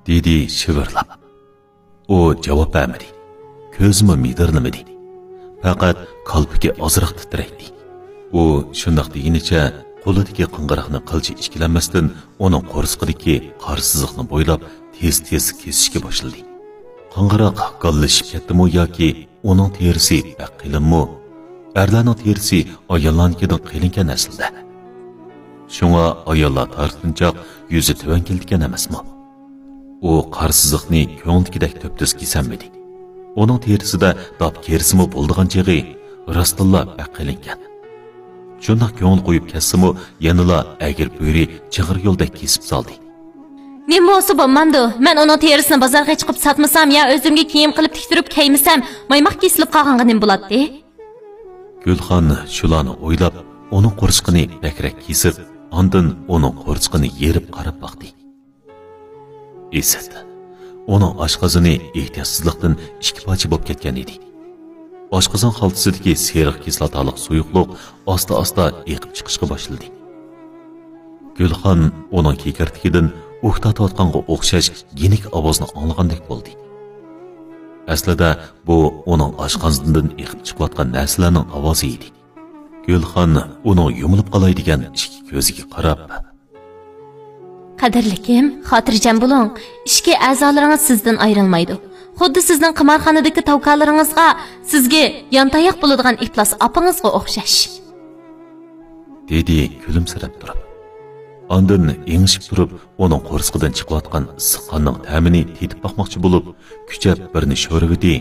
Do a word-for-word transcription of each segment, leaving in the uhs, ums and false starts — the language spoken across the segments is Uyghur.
دېدى شىۋىرلاپ. ئۇ جاۋاب بەرمىدى. كۆزىمۇ مىدىرلىمىدى. پەقەت كالپۇكى ئازراق تىترەيتتى. ئۇ شۇنداق دېگىنىچە قولىدىكى قىڭغىراقنى قىلچە ئىككىلەنمەستىن ئۇنىڭ قورسىقىدىكى قارا سىزىقنى بويلاپ تېز-تېز كېسىشكە باشلىدى. قىڭغىراق گاللىشىپ كەتتىمۇ ياكى ئۇنىڭ تېرىسى بەك قېلىنمۇ؟ ئەرلەرنىڭ تېرىسى ئاياللارنىڭكىدىن قېلىنكەن ئەسلىدە. شۇڭا ئاياللار تارتىنچاق يۈزى تۆۋەن كېلىدىكەن ئەمەسمۇ؟ ئۇ قارا سىزىقنى كۆڭلىدىكىدەك تۈپتۈز كېسەلمىدى. ئۇنىڭ تېرىسىدە داپ كىرسىمۇ بولىدىغان چېغى راستتىنلا بەك قېلىنكەن. شۇنداق كۆڭۈل قويۇپ كەتسىمۇ، يەنىلا ئەگرى-بۈگرى چىغىر يولدەك كېسىپ سالدى. نېمە بولسا بولمامدۇ، مەن ئۇنىڭ تېرىسىنى بازارغا چىقىپ ساتمىسام يا ئۆزۈمگە كىيىم قىلىپ تىكتۈرۈپ كىيمىسەم، مايماق كېسىلىپ قالغانغا نېمە بولاتتى؟ گۈلخان شۇلارنى ئويلاپ، ئۇنىڭ قورسىقىنى بەكرەك كېسىپ، ئاندىن ئۇنىڭ قورسىقىنى يېرىپ قاراپ باقتى. ئىسىت. ئۇنىڭ ئاشقازىنى ئېھتىياتسىزلىقتىن ئىككى پارچە بولۇپ كەتكەن ئىدى. ئاشقازان خالتىسىدىكى سېرىق كىسلاتالىق سۇيۇقلۇق ئاستا-ئاستا ئېقىپ چىقىشقا باشلىدى. گۈلخان ئۇنىڭ كېكىرتىكىدىن ئۇھ تارتىۋاتقانغا ئوخشاش يېنىك ئاۋازنى ئاڭلىغاندەك بولدى. ئەسلىدە بۇ ئۇنىڭ ئاشقازىنىدىن ئېقىپ چىقىۋاتقان نەرسىلەرنىڭ ئاۋازى ئىدى. گۈلخان ئۇنىڭ يۇمۇلۇپ قالاي دېگەن ئىككى كۆزىگە قاراپ، قەدىرلىكىم، خاتىرجەم بولۇڭ. ئىچكى ئەزالىرىڭىز سىزدىن ئايرىلمايدۇ. خۇددى سىزنىڭ قىمارخانىدىكى تاۋكالىرىڭىزغا، سىزگە يانتاياق بولىدىغان ئىپلاس ئاپىڭىزغا ئوخشاش. دېدى كۈلۈمسىرەپ تۇرۇپ. ئاندىن ئېڭىشىپ تۇرۇپ، ئۇنىڭ قورسىقىدىن چىقىۋاتقان ئىسسىق قاننىڭ تەمىنى تېتىپ باقماقچى بولۇپ، كۈچەپ بىرنى شورىۋىدى.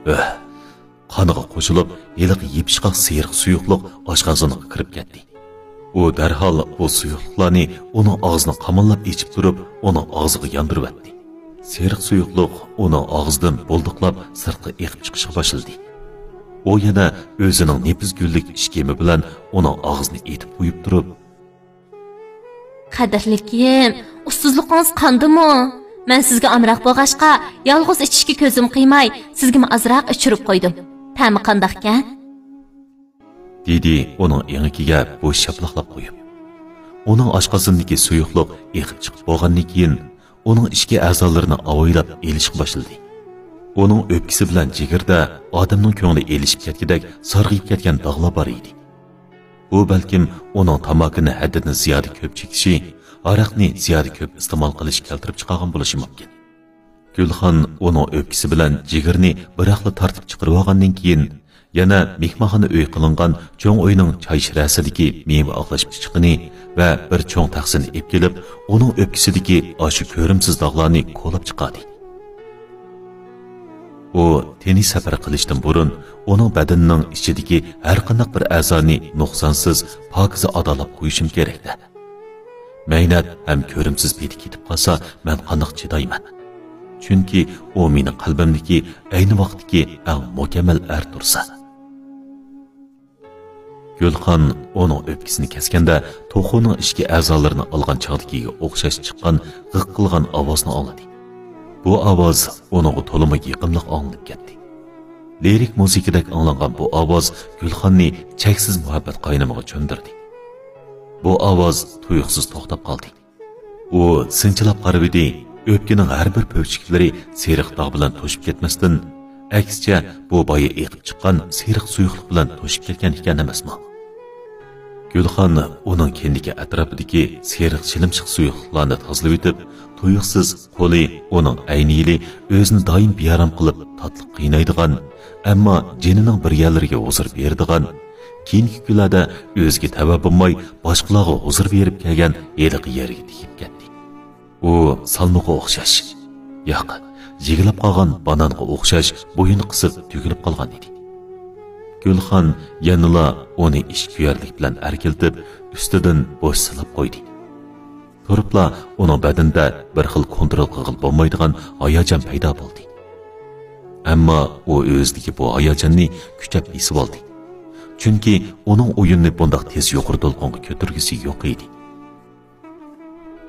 ئۆھ! قانىغا قوشۇلۇپ، ھېلىقى يېپىشقاق سېرىق سۇيۇقلۇق ئاشقازىنىغا كىرىپ كەتتى. ئۇ دەرھال بۇ سۇيۇقلۇقلارنى ئۇنىڭ ئاغزىنى قاماللاپ ئېچىپ تۇرۇپ، ئۇنىڭ ئاغزىغا ياندۇرۇۋەتتى. سېرىق سۇيۇقلۇق ئۇنىڭ ئاغزىدىن بۇلدۇقلاپ سىرتقا ئېقىپ چىقىشقا باشلىدى. ئۇ يەنە ئۆزىنىڭ نېپىز گۈللۈك ئىش كىيىمى بىلەن ئۇنىڭ ئاغزىنى ئېتىپ قويۇپ تۇرۇپ، قەدىرلىكىم، ئۇسسۇزلۇقىڭىز قاندىمۇ؟ مەن سىزگە ئامراق بولغاچقا، يالغۇز ئىچىشكە كۆزۈم قىيماي، سىزگىمۇ ئازراق ئىچۈرۈپ قويدۇم. تەمى قانداقكەن؟ دېدى ئۇنىڭ ئېڭىكىگە بوش شاپىلاقلاپ قويۇپ. ئۇنىڭ ئاشقازىنىدىكى سۇيۇقلۇق ئېقىپ چىقىپ بولغاندىن كېيىن، ئۇنىڭ ئىچكى ئەزالىرىنى ئاۋايلاپ ئېلىشقا باشلىدى. ئۇنىڭ ئۆپكىسى بىلەن جىگىرىدە ئادەمنىڭ كۆڭلى ئېلىشىپ كەتكۈدەك سارغىيىپ كەتكەن داغلار بار ئىدى. بۇ بەلكىم ئۇنىڭ تاماكىنى ھەددىدىن زىيادە كۆپ چېكىشى، ھاراقنى زىيادە كۆپ ئىستېمال قىلىشى كەلتۈرۈپ چىقارغان بولۇشى مۇمكىن. گۈلخان ئۇنىڭ ئۆپكىسى بىلەن جىگىرىنى بىراقلا تارتىپ چىقىرىۋالغاندىن كېيىن، يەنە مېھمانخانا ئۆي قىلىنغان چوڭ ئۆينىڭ چاي شىرەسىدىكى مېۋە ئاقلاش پىچىقىنى ۋە بىر چوڭ تەخسىنى ئېلىپ كېلىپ، ئۇنىڭ ئۆپكىسىدىكى ئاشۇ كۆرۈمسىز داغلارنى كولاپ چىقاردى. ئۇ تېنى سەپەر قىلىشتىن بۇرۇن ئۇنىڭ بەدىنىنىڭ ئىچىدىكى ھەرقانداق بىر ئەزانى نۇقسانسىز، پاكىزە ئادالاپ قويۇشۇم كېرەك-دە. مەينەت ھەم كۆرۈمسىز پېتى كېتىپ قالسا، مەن قانداق چىدايمەن؟ چۈنكى ئۇ مېنىڭ قەلبىمدىكى ئەينى ۋاقىتتىكى ئەڭ مۇكەممەل ئەر تۇرسا. گۈلخان ئۇنىڭ ئۆپكىسىنى كەسكەندە، توخۇنىڭ ئىچكى ئەزالىرىنى ئالغان چاغدىكىگە ئوخشاش چىققان غىق قىلغان ئاۋازنى ئاڭلىدى. بۇ ئاۋاز ئۇنىڭغا تولىمۇ يېقىملىق ئاڭلىنىپ كەتتى. لىرىك مۇزىكىدەك ئاڭلانغان بۇ ئاۋاز گۈلخاننى چەكسىز مۇھەببەت قاينىمىغا چۆمدۈردى. بۇ ئاۋاز تۇيۇقسىز توختاپ قالدى. ئۇ سىنچىلاپ قارىۋىدى، ئۆپكىنىڭ ھەر بىر پۈۋچۈكلىرى سېرىق داغ بىلەن توشۇپ كەتمەستىن، ئەكسىچە، بۇ بايا ئېقىپ چىققان سېرىق سۇيۇقلۇق بىلەن توشۇپ كەتكەن ئىكەن ئەمەسمۇ؟ گۈلخان ئۇنىڭ كەينىدىكى ئەتراپىدىكى سېرىق شىلىمشىق سۇيۇقلۇقلارنى تازىلىۋېتىپ، تۇيۇقسىز قولى ئۇنىڭ ئەينى يىلى ئۆزىنى دائىم بىئارام قىلىپ تاتلىق قىينايدىغان، ئەمما جېنىنىڭ بىر يەرلىرىگە ھۇزۇر بېرىدىغان، كېيىنكى كۈنلەردە ئۆزىگە تەۋە بولماي باشقىلارغا ھۇزۇر بېرىپ كەلگەن ھېلىقى يەرگە تېگىپ كەتتى. ئۇ سالمىغا ئوخشاش، ياق، يىگىلەپ قالغان بانانغا ئوخشاش بويۇن قىسىپ تۈگۈلۈپ قالغان ئىدى. گۈلخان يەنىلا ئۇنى ئىچكۈيەرلىك بىلەن ئەركىلىتىپ، ئۈستىدىن بوش سىلاپ قويدى. تۇرۇپلا ئۇنىڭ بەدىنىدە بىر خىل كونترول قىلغىلى بولمايدىغان ھاياجان پەيدا بولدى. ئەمما ئۇ ئۆزىدىكى بۇ ھاياجاننى كۈچەپ بېسىۋالدى. چۈنكى ئۇنىڭ ئويۇننى بۇنداق تېز يۇقىرى دولقۇنغا كۆتۈرگۈسى يوق ئىدى.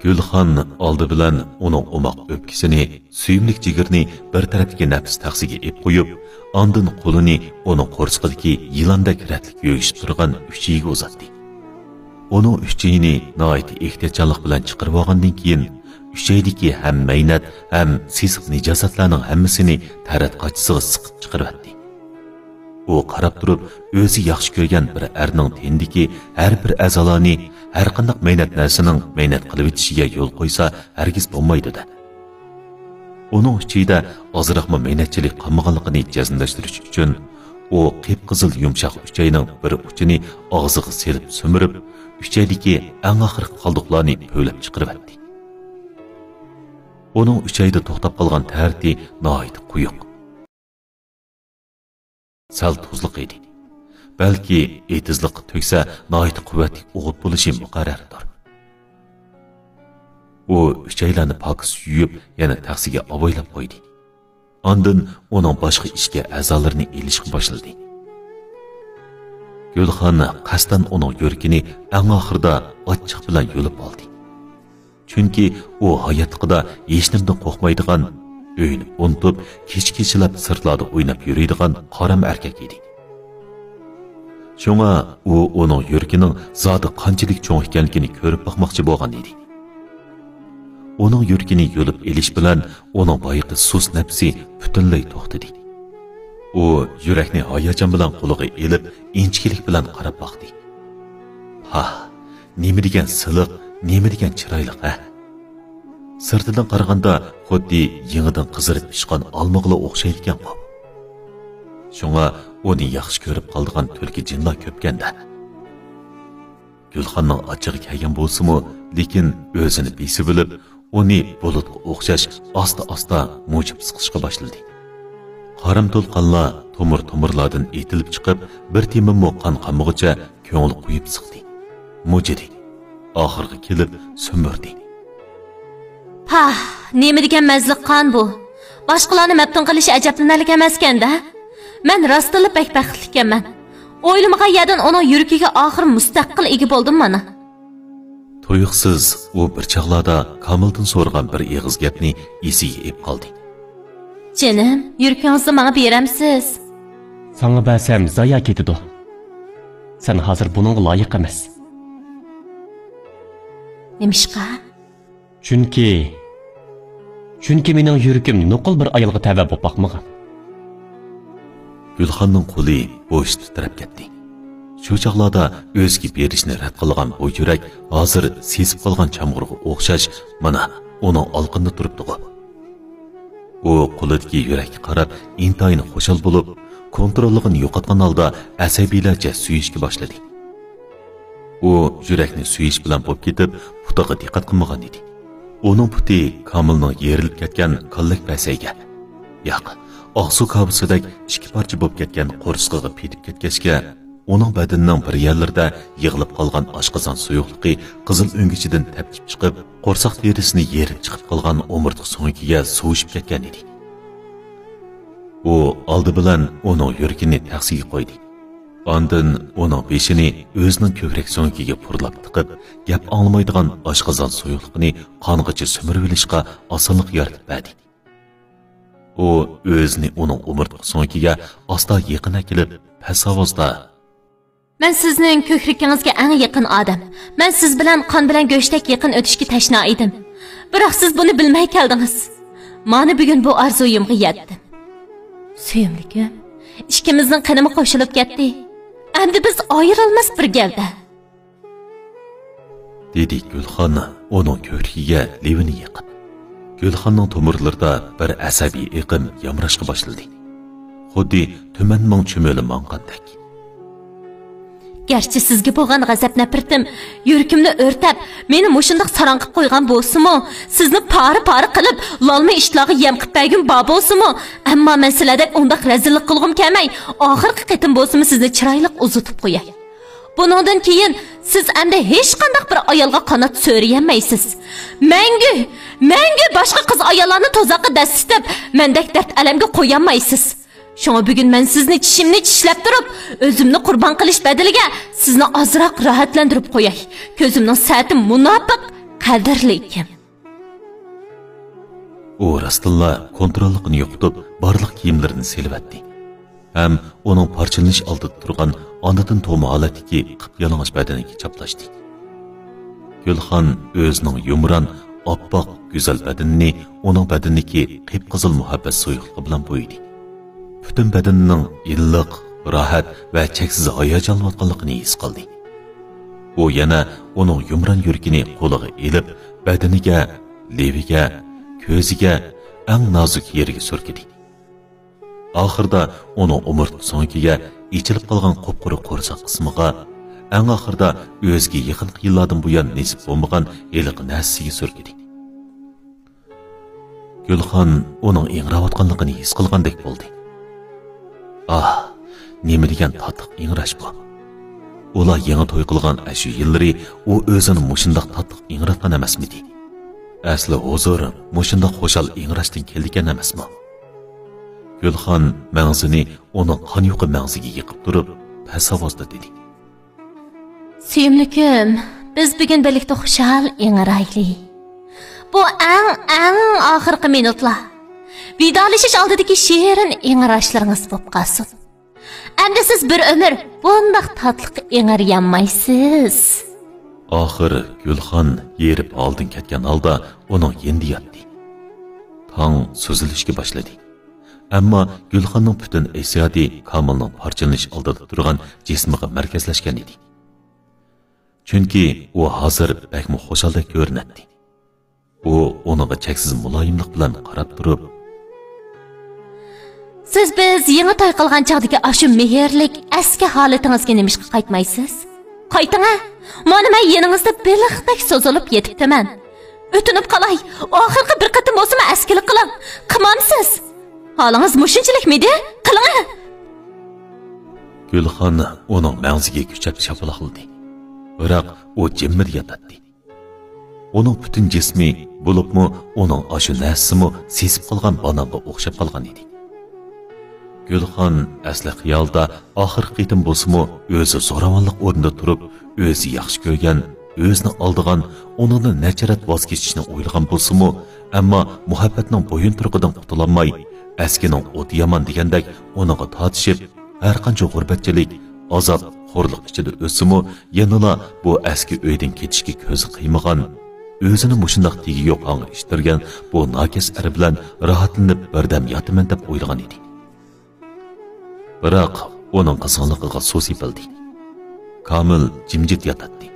گۈلخان ئالدى بىلەن ئۇنىڭ ئوماق ئۆپكىسىنى، سۆيۈملۈك جىگىرىنى بىر تەرەپتىكى نەپىس تەخسىگە ئېلىپ قويۇپ، ئاندىن قولىنى ئۇنىڭ قورسىقىدىكى يىلاندەك رەتلىك يۆگىشىپ تۇرغان ئۈچىيىگە ئۇزاتتى. ئۇنىڭ ئۈچىيىنى ناھايىتى ئېھتىياتچانلىق بىلەن چىقىرىۋالغاندىن كېيىن، ئۈچەيدىكى ھەم مەينەت، ھەم سېسىق نىجاسەتلەرنىڭ ھەممىسىنى تەرەت قاچىسىغا سىقىپ چىقىرىۋەتتى. ئۇ قاراپ تۇرۇپ، ئۆزى ياخشى كۆرگەن بىر ئەرنىڭ تېنىدىكى ھەر بىر ئەزالارنى ھەرقانداق مەينەت نەرسىنىڭ مەينەت قىلىۋېتىشىگە يول قويسا، ھەرگىز بولمايدۇ-دە. ئۇنىڭ ئۈچەيدە ئازراقمۇ مەينەتچىلىك قالمىغانلىقىنى جەزملەشتۈرۈش ئۈچۈن، ئۇ قىپقىزىل يۇمشاق ئۈچەينىڭ بىر ئۇچىنى ئاغزىغا سېلىپ سۈمۈرۈپ، ئۈچەيدىكى ئەڭ ئاخىرقى قالدۇقلارنى پۈۋلەپ چىقىرىۋەتتى. ئۇنىڭ ئۈچەيدە توختاپ قالغان تەرىتى ناھايىتى قويۇق. سەل تۇزلۇق ئىدى. بەلكى ئېتىزلىققا تۆكسە، ناھايىتى قۇۋۋەتلىك ئوغۇت بولۇشى مۇقەررەردۇر. ئۇ ئۈچەيلەرنى پاكىز يۇيۇپ، يەنە تەخسىگە ئاۋايلاپ قويدى. ئاندىن ئۇنىڭ باشقا ئىچكى ئەزالىرىنى ئېلىشقا باشلىدى. گۈلخان قەستەن ئۇنىڭ يۈرىكىنى ئەڭ ئاخىرىدا ئاچچىق بىلەن يۇلۇپ ئالدى. چۈنكى ئۇ ھاياتلىقىدا ھېچنېمىدىن قورقمايدىغان، ئۆيىنى ئۇنتۇپ، كېچە-كېچىلەپ سىرتلاردا ئويناپ يۈرىدىغان قارام ئەركەك ئىدى. شۇڭا ئۇ ئۇنىڭ يۈرىكىنىڭ زادى قانچىلىك چوڭ ئىكەنلىكىنى كۆرۈپ باقماقچى بولغان ئىدى. ئۇنىڭ يۈرىكىنى يۇلۇپ ئېلىش بىلەن ئۇنىڭ بايىقى سۇس نەپسى پۈتۈنلەي توختىدى. ئۇ يۈرەكنى ھاياجان بىلەن قولىغا ئېلىپ، ئىنچىكىلىك بىلەن قاراپ باقتى. پاھ، نېمە دېگەن سىلىق، نېمە دېگەن چىرايلىق، ھە؟ سىرتىدىن قارىغاندا خۇددى يېڭىدىن قىزىرىپ پىشقان ئالمىغىلا ئوخشايدىكەنغۇ. شۇڭا ئۇنى ياخشى كۆرۈپ قالىدىغان تۈلكە جىنلار كۆپكەن-دە. گۈلخاننىڭ ئاچچىقى كەلگەن بولسىمۇ، لېكىن ئۆزىنى بېسىۋېلىپ، ئۇنى بۇلۇتقا ئوخشاش ئاستا-ئاستا مۇجۇپ سىقىشقا باشلىدى. قارامتۇل قانلار تومۇر-تومۇرلاردىن ئېتىلىپ چىقىپ، بىر تېمىممۇ قان قالمىغۇچە كۆڭۈل قويۇپ سىقتى. مۇجۇدى. ئاخىرىغا كېلىپ سۈمۈردى. پاھ، نېمە دېگەن مەززىلىك قان بۇ! باشقىلارنى مەپتۇن قىلىشى ئەجەبلىنەرلىك ئەمەسكەن-دە! مەن راستتىنلا بەك بەختلىككەنمەن. ئويلىمىغان يەردىن ئۇنىڭ يۈرىكىگە ئاخىر مۇستەقىل ئىگە بولدۇم مانا. تۇيۇقسىز ئۇ بىر چاغلاردا كامىلدىن سورىغان بىر ئېغىز گەپنى ئېسىگە ئېلىپ قالدى. جېنىم، يۈرىكىڭىزنى ماڭا بېرەمسىز؟ ساڭا بەرسەم زايا كېتىدۇ. سەن ھازىر بۇنىڭغا لايىق ئەمەس. نېمىشقا؟ چۈنكى، چۈنكى مېنىڭ يۈرىكىم نوقۇل بىر ئايالغا تەۋە بولۇپ باقمىغان. گۈلخاننىڭ قولى بوش تىترەپ كەتتى. شۇ چاغلاردا ئۆزىگە بېرىشنى رەت قىلغان بۇ يۈرەك ھازىر سېسىپ قالغان چامغۇرغا ئوخشاش، مانا، ئۇنىڭ ئالىقىنىدا تۇرۇپتىغۇ. ئۇ قولىدىكى يۈرەككە قاراپ ئىنتايىن خۇشال بولۇپ، كونتروللۇقىنى يوقاتقان ھالدا ئەسەبىيلەرچە سۆيۈشكە باشلىدى. ئۇ يۈرەكنى سۆيۈش بىلەن بوپ كېتىپ، پۇتىغا دىققەت قىلمىغان ئىدى. ئۇنىڭ پۇتى كامىلنىڭ يېرىلىپ كەتكەن كاللەك پەسەيگە، ياق، ئاقسۇ كاۋىسىدەك ئىككى پارچە بولۇپ كەتكەن قورسىقىغا پېتىپ كەتكەچكە، ئۇنىڭ بەدىنىنىڭ بىر يەرلىرىدە يىغىلىپ قالغان ئاشقازان سۇيۇقلۇقى قىزىل ئۆڭگۈچىدىن تەپكىپ چىقىپ، قورساق تېرىسىنى يېرىپ چىقىپ قالغان ئومۇرتقا سۆڭىكىگە سۇۋۇشۇپ كەتكەن ئىدى. ئۇ ئالدى بىلەن ئۇنىڭ يۈرىكىنى تەخسىگە قويدى. ئاندىن ئۇنىڭ بېشىنى ئۆزىنىڭ كۆكرەك سۆڭىكىگە پۇرلاپ تىقىپ، گەپ ئاڭلىمايدىغان ئاشقازان سۇيۇقلۇقىنى قانغىچە سۈمۈرۈۋېلىشقا ئاسانلىق يارىتىپ بەردى. ئۇ ئۆزىنى ئۇنىڭ ئومۇرتقا سۆڭىكىگە ئاستا يېقىن ئەكېلىپ، پەس ئاۋازدا، مەن سىزنىڭ كۆكرىكىڭىزگە ئەڭ يېقىن ئادەم. مەن سىز بىلەن قان بىلەن گۆشتەك يېقىن ئۆتۈشكە تەشنا ئىدىم. بىراق سىز بۇنى بىلمەي كەلدىڭىز. مانا بۈگۈن بۇ ئارزۇيۇمغا يەتتىم. سۆيۈملۈكۈم، ئىككىمىزنىڭ قېنىمۇ قوشۇلۇپ كەتتى. ئەمدى بىز ئايرىلماس بىر گەۋدە. دېدى گۈلخان ئۇنىڭ كۆكرىكىگە لېۋىنى يېقىپ. گۈلخاننىڭ تومۇرلىرىدا بىر ئەسەبىي ئېقىم يامراشقا باشلىدى. خۇددى تۈمەن مىڭ چۈمۈلە ماڭغاندەك. گەرچە سىزگە بولغان غەزەپ-نەپرىتىم يۈرىكىمنى ئۆرتەپ، مېنى مۇشۇنداق ساراڭ قىلىپ قويغان بولسىمۇ، سىزنى پارە-پارە قىلىپ، لالما ئىتلارغا يەم قىلىپ بەرگۈم بار بولسىمۇ، ئەمما مەن سىلەردەك ئۇنداق رەزىللىك قىلغۇم كەلمەي، ئاخىرقى قېتىم بولسىمۇ سىزنى چىرايلىق ئۇزىتىپ قوياي. بۇنىڭدىن كېيىن سىز ئەمدى ھېچقانداق بىر ئايالغا قانات سۆرىيەلمەيسىز. مەڭگۈ، مەڭگۈ باشقا قىز-ئاياللارنى تۇزاققا دەسسىتىپ، مەندەك دەرد-ئەلەمگە قويالمايسىز. شۇڭا بۈگۈن مەن سىزنى چىشىمنى چىشلەپ تۇرۇپ، ئۆزۈمنى قۇربان قىلىش بەدىلىگە سىزنى ئازراق راھەتلەندۈرۈپ قوياي. كۆزۈمنىڭ سەتى مۇناپىق، قەدىرلىكىم. ئۇ راستتىنلا كونتروللۇقىنى يوقىتىپ، بارلىق كىيىملىرىنى سېلىۋەتتى. ھەم ئۇنىڭ پارچىلىنىش ئالدىدا تۇرغان ئانىدىن تۇغما ھالەتتىكى قىپيالىڭاچ بەدىنىگە چاپلاشتى. گۈلخان ئۆزىنىڭ يۇمران، ئاپئاق، گۈزەل بەدىنىنى ئۇنىڭ بەدىنىدىكى قىپقىزىل مۇھەببەت سۇيۇقلۇقى بىلەن بويىدى. پۈتۈن بەدىنىنىڭ ئىللىق، راھەت ۋە چەكسىز ھاياجانلىنىۋاتقانلىقىنى ھېس قىلدى. ئۇ يەنە ئۇنىڭ يۇمران يۈرىكىنى قولىغا ئېلىپ، بەدىنىگە، لېۋىگە، كۆزىگە، ئەڭ نازۇك يېرىگە سۈركىدى. ئاخىرىدا ئۇنىڭ ئومۇرتقا سۆڭىكىگە، ئېچىلىپ قالغان قۇپقۇرۇ قورساق قىسمىغا، ئەڭ ئاخىرىدا ئۆزىگە يېقىنقى يىللاردىن بۇيان نېسىپ بولمىغان ھېلىقى نەرسىگە سۈركىدى. گۈلخان ئۇنىڭ ئىڭراۋاتقانلىقىنى ھېس قىلغاندەك بولدى. ئاھ، نېمە دېگەن تاتلىق ئىڭراش بۇ! ئۇلار يېڭى توي قىلغان ئاشۇ يىللىرى ئۇ ئۆزىنى مۇشۇنداق تاتلىق ئىڭراتقان ئەمەسمىدى؟ ئەسلى ھۇزۇر مۇشۇنداق خۇشال ئىڭراشتىن كېلىدىكەن ئەمەسمۇ؟ گۈلخان مەڭزىنى ئۇنىڭ قان يۇقى مەڭزىگە يېقىپ تۇرۇپ، پەس ئاۋازدا دېدى. سۆيۈملۈكۈم، بىز بۈگۈن بىرلىكتە خۇشال ئىڭرايلى. بۇ ئەڭ، ئەڭ ئاخىرقى مىنۇتلار. ۋىدالىشىش ئالدىدىكى شېرىن ئىڭراشلىرىڭىز بولۇپ قالسۇن. ئەمدى سىز بىر ئۆمۈر بۇنداق تاتلىق ئىڭرىيالمايسىز. ئاخىر گۈلخان ھېرىپ ھالدىن كەتكەن ھالدا ئۇنىڭ يېنىدا ياتتى. تاڭ سۈزۈلۈشكە باشلىدى. ئەمما گۈلخاننىڭ پۈتۈن ھېسسىياتى كامىلنىڭ پارچىلىنىش ئالدىدا تۇرغان جىسمىغا مەركەزلەشكەن ئىدى. چۈنكى ئۇ ھازىر بەكمۇ خۇشالدەك كۆرۈنەتتى. ئۇ ئۇنىڭغا چەكسىز مۇلايىملىق بىلەن قاراپ تۇرۇپ، سىز بىز يېڭى توي قىلغان چاغدىكى ئاشۇ مېھىرلىك ئەسكى ھالىتىڭىزگە نېمىشقا قايتمايسىز؟ قايتىڭە! مانا مەن يېنىڭىزدا بېلىقتەك سوزۇلۇپ يېتىپتىمەن. ئۆتۈنۈپ قالاي، ئاخىرقى بىر قېتىم بولسىمۇ ئەسكىلىك قىلىڭ. قىمامسىز! ھالىڭىز مۇشۇنچىلىكمىدى؟ قىلىڭە! گۈلخان ئۇنىڭ مەڭزىگە كۈچەپ شاپىلاقلىدى. بىراق ئۇ جىممىدە ياتاتتى. ئۇنىڭ پۈتۈن جىسمى، بولۇپمۇ ئۇنىڭ ئاشۇ نەرسىسىمۇ سېسىپ قالغان بانانغا ئوخشاپ قالغان ئىدى. گۈلخان ئەسلى خىيالىدا ئاخىرقى قېتىم بولسىمۇ ئۆزى زوراۋانلىق ئورنىدا تۇرۇپ، ئۆزى ياخشى كۆرگەن، ئۆزىنى ئالدىغان، ئۇنىڭدىن نەچچە رەت ۋاز كېچىشنى ئويلىغان بولسىمۇ، ئەمما مۇھەببەتنىڭ بويۇنتۇرۇقىدىن قۇتۇلالماي، ئەسكىنىڭ ئوتى يامان دېگەندەك ئۇنىڭغا تارتىشىپ، ھەرقانچە غۇربەتچىلىك، ئازاب، خورلۇق ئىچىدە ئۆتسىمۇ، يەنىلا بۇ ئەسكى ئۆيدىن كېتىشكە كۆزى قىيمىغان، ئۆزىنى مۇشۇنداق تېگى يوق ھاڭغا ئىتتەرگەن بۇ ناكەس ئەر بىلەن راھەتلىنىپ بىردەم ياتىمەن دەپ ئويلىغان ئىدى. بىراق ئۇنىڭ قىزغىنلىقىغا سۇ سېپىلدى. كامىل جىمجىت ياتاتتى.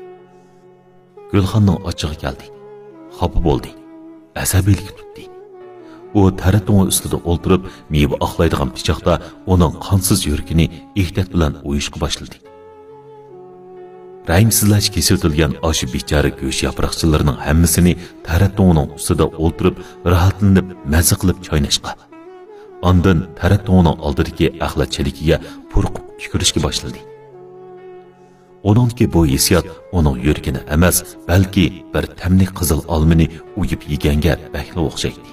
گۈلخاننىڭ ئاچچىقى كەلدى. خاپا بولدى. ئەسەبىيلىكى تۇتتى. ئۇ تەرەت دۇڭى ئۈستىدە ئولتۇرۇپ، مېۋە ئاقلايدىغان پىچاقتا ئۇنىڭ قانسىز يۈرىكىنى ئېھتىيات بىلەن ئويۇشقا باشلىدى. رەھىمسىزلەرچە كېسىۋېتىلگەن ئاشۇ بىچارە گۆش ياپراقچىلىرىنىڭ ھەممىسىنى تەرەت دۇڭىنىڭ ئۈستىدە ئولتۇرۇپ، راھەتلىنىپ، مەززە قىلىپ چايناشقا، ئاندىن تەرەت دۇڭىنىڭ ئالدىدىكى ئەخلەت چېلىكىگە پۇرقۇپ تۈكۈرۈشكە باشلىدى. ئۇنىڭدىكى بۇ ھېسسىيات ئۇنىڭ يۈرىكىنى ئەمەس، بەلكى بىر تەملىك قىزىل ئالمىنى ئويۇپ يېگەنگە بەكلا ئوخشايتتى.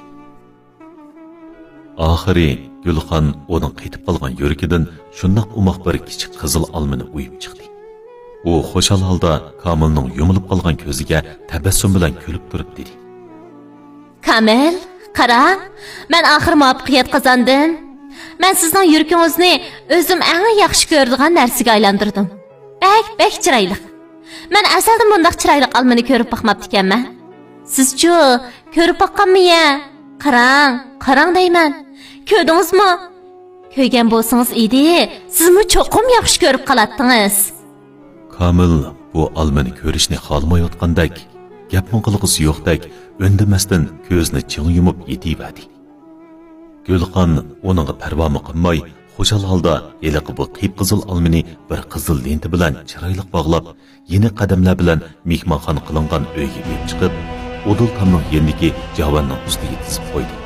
ئاخىرى گۈلخان ئۇنىڭ قېتىپ قالغان يۈرىكىدىن شۇنداق ئوماق بىر كىچىك قىزىل ئالمىنى ئويۇپ چىقتى. ئۇ خۇشال ھالدا كامىلنىڭ يۇمۇلۇپ قالغان كۆزىگە تەبەسسۇم بىلەن كۈلۈپ تۇرۇپ دېدى. كامىل، قاراڭ، مەن ئاخىر مۇۋەپپەقىيەت قازاندىم. مەن سىزنىڭ يۈرىكىڭىزنى ئۆزۈم ئەڭ ياخشى كۆرىدىغان نەرسىگە ئايلاندۇردۇم. بەك، بەك چىرايلىق. مەن ئەزەلدىن بۇنداق چىرايلىق ئالمىنى كۆرۈپ باقماپتىكەنمەن. سىزچۇ، كۆرۈپ باققانمۇ يە؟ قاراڭ، قاراڭ دەيمەن. كۆردىڭىزمۇ؟ كۆرگەن بولسىڭىز ئىدى، سىزمۇ چوقۇم ياخشى كۆرۈپ قالاتتىڭىز. كامىل بۇ ئالمىنى كۆرۈشنى خالىمايۋاتقاندەك، گەپمۇ قىلغۇسى يوقتەك، ئۈندىمەستىن كۆزىنى چىڭ يۇمۇپ يېتىۋەردى. گۈلخان ئۇنىڭغا پەرۋامۇ قىلماي، خۇشال ھالدا ھېلىقى بۇ قىپقىزىل ئالمىنى بىر قىزىل لېنتا بىلەن چىرايلىق باغلاپ، يېنىك قەدەملەر بىلەن مېھمانخانا قىلىنغان ئۆيگە ئېلىپ چىقىپ، ئۇدۇل تامنىڭ يېنىدىكى جاۋاننىڭ ئۈستىگە تىزىپ قويدى.